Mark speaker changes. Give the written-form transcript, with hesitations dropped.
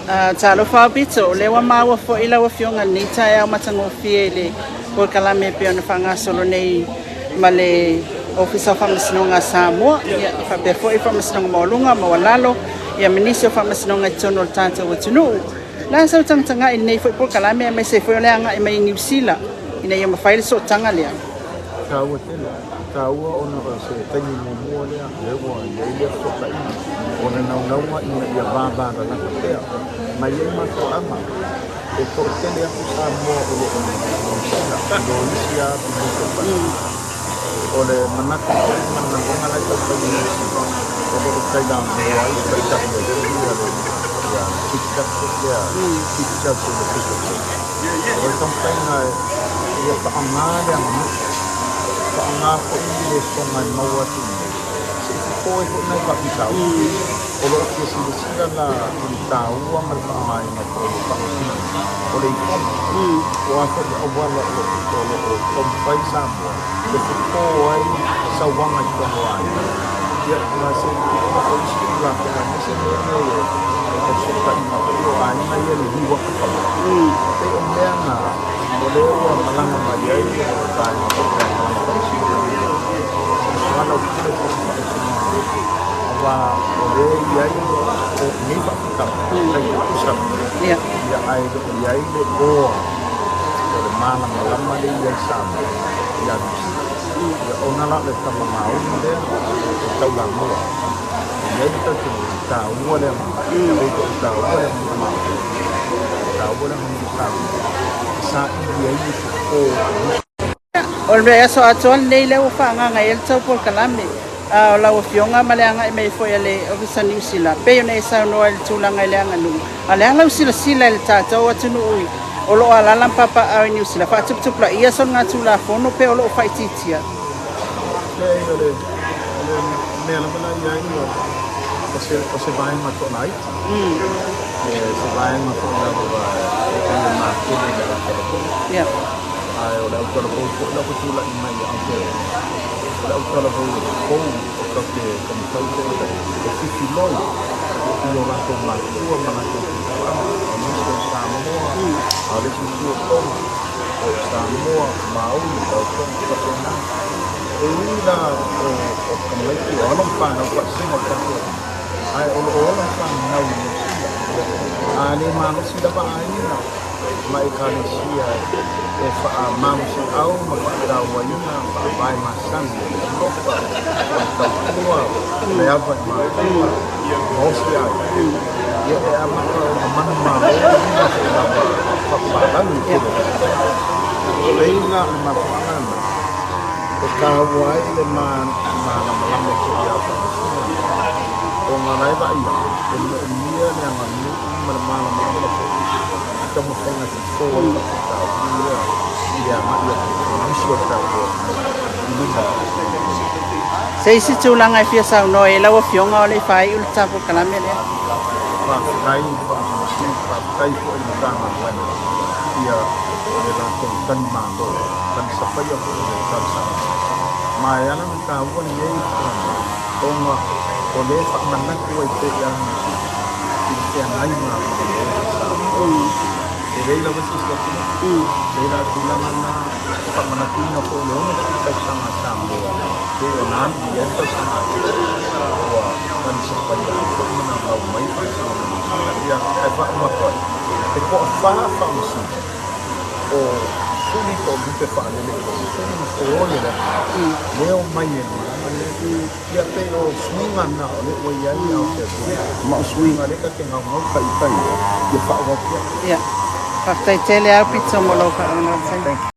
Speaker 1: Talofa Aupito, o lea ua maua foi lau Afioga i lenei taeao matagofie i le polokalame e pei ona faagasolo nei ma le Ofisa o Faamasinoga a Samoa, ia, faapea foi Faamasinoga Maualuga, Maualalo, ia ma nisi o faamasinoga i totonu o le tatou atunuu. O le a sau tagatagai i lenei foi polokalame aemaise foi o le agai mai i Niu Sila ina ia mafai le sootaga lea?
Speaker 2: Taua tele. Taua ona o se taimi muamua lea, lea ua i ai lea fesootaiga. O le naunauga ina ia vavalalata pea ma i ai mafuaaga e toatele atu Samoa o lo o i Niu Sila i lo isi lava atunuu o le Pasefika. O le manatu foi ma le galuega la e taumafai e Niu Sila, o lo o tailamua ai le taitai ai foi le Chief Justice lea, Chief Judge o le Official Court. O le taumafaiga ia faaaoga le aganuu, faaaoga foi ni lesona e maua atu i inei, se i fofo ai foi nai faafitauli. O lo o fia silasila la i le taua ma le faaaogaina foi o faamasinoga o le ifona. O a foi auala o lo o taumafai Samoa e fofo ai sauaga i totonu o aiga, ia ma se i tuuina foi isi Tulafono aemaise mea nei o fesootaiga foi o aiga ia i le liuwaka fale. Pei o mea na o lea ua malaga mai ai le vaega foi lea malaga faamasinoga i soalaupule foi i faamasinoga aua o lea e i ai o nei faafitauli tai tutusa ia ae le o i ai le oa o le malamalama lea e i ai Samoa ia Niu Sila. Ia ona la o le tama maunu lea e taulamua. E i ai le talitonuga e taua le aganuu, pei foi e taua le aganuu Māori, e taua le aganuu Samoa e saili ai le fofo o nisi.
Speaker 1: O le aso atoa lenei lea ua faaagaaga i ai le tou polokalame o lau Afioga ma le agai mai foi a le Ofisa Niu Sila, pei ona e saunoa i le tulaga i le aganuu. A o le a lau silasila i le tatou atunuu o lo o alaala ma papaaao i Niu Sila, faatuputupulaia soligatulafono pe o lo o faaitiitia?
Speaker 2: Leai, o le mea lava la i ai, o se vaega toalaiti, se vaega foi lava e le matele i le autalavou. Ae o le autalavou foi la ua tulai mai i Aotearoa, o le autalavou fou o tatou te taumafai pea e fifiloi i o latou matua ma latou tupuaga, o nisi o Samoa, a o le isi itu o Tonga, o Samoa, Maori, Rarotonga, faapena. E ui la o tamaiti o alo ma fanau faasino o le tatou atunuu, ae o lo o ola fanau i Niu Sila. A le malosi lava aiga ma ekalesia e faamalosiau ma faatauaina faavae masani o le alofa, o le tautua, o le ava i matua, ma osi aiga, ia e amata ona manumalo lima foi lava faapalagi i tele o tausaga. Pei la o le mafuaaga lena e taua ai le malamalama foi ia Faamasinoga, ona la e vaai atu e moomia le aganuu ma le malamalama foi i taumafaiga fofo ai faafitauli ia i le agai atu o nisi o le tatou atunuu i luma o Faamasinoga.
Speaker 1: Se isi tulaga e fia saunoa i ai lau Afioga o le i faaiu le ta polokalame lea.
Speaker 2: Faafetai i le Faamasino Sili, faafetai foi i le Matagaluega ia le latou talimalo, talisapaia foi o le talosaga. Ma e ala ona taua lenei polokalame ona o lea e faamanatu ai pea ia Niu Sila i le feagaiga a Malo ma Samoa. E leai lava se isi atunuu, pei la o le tulaga lena e faamanatuina foi i le 60 tausaga a Samoa pei ona alu i ai le tausaga a ua talisapaia ai foi ma naunau mai faamasinoga o Niu Sila. Ia, ae faauma atu ai, e toafa faamasino o suli po o lupe faalele po o suli ma feoi o le atunuu lea o mai e malaga lea. Ia pei o suiga na o lea ua i ai Aotearoa, ma o suiga lea ta te naunau taitai ai, ia faaauau pea.
Speaker 1: Ia, faafetai tele Aupito mo lou faaauauina.